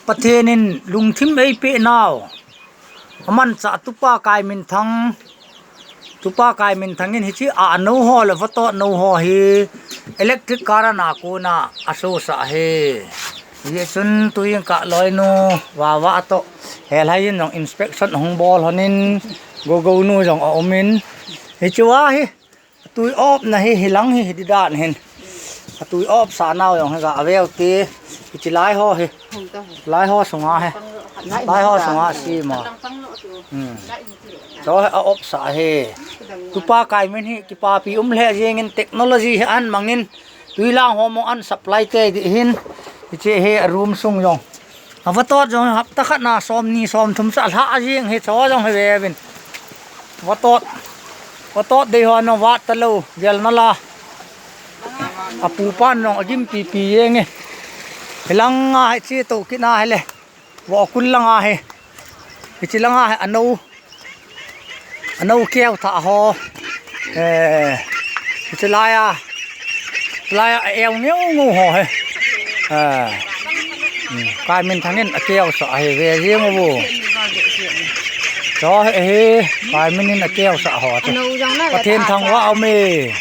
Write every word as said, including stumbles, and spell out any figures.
Pathen in lungthim eipeh nau. Amanchah Tupa Kaiminthang. Tupa Kaiminthang in hiche a nou ho le vatot nou ho hi electric current a kona asosah ahi. Hijeh chun tuin kaloinu vava toh helhai in jong inspection hung bol lhonin gogonu jong aumin. Hichea hi. Atui opna hi, hilang hi, hiti dan hin. Atui opsah nau jong hi ga ave ute. Hiche lai ho hi. Lai ho sunga hi. Lai ho sunga sima. Hmm. Cho hi a opsah hi. Tupa Kaimin hi kipapi um lheh jengin technology hi an mangin. Tui lang ho mong an supply te di hin. Hiche hi a room sung jong. Avatot jong hapta khat na somni somthum cha lha jeng hi cho jong hi veuvin. Vatot. Vatot dei ho nong vat talou, gel nala. Apupan jong agim pipi jeng e. Hilanga hiche toh kit na hile. Vokul langa hi. Hiche langa hi anou. Anou keu thah ho. Eh, hiche laiya. Laiya a eu ngeu ngeu ho hi. Eh. Hmm, Kaiminthang in akeu sah hi ve jeng uvo. Cho hi, hi, Kaimin in akeu sah ho. Pathen thangvah aume.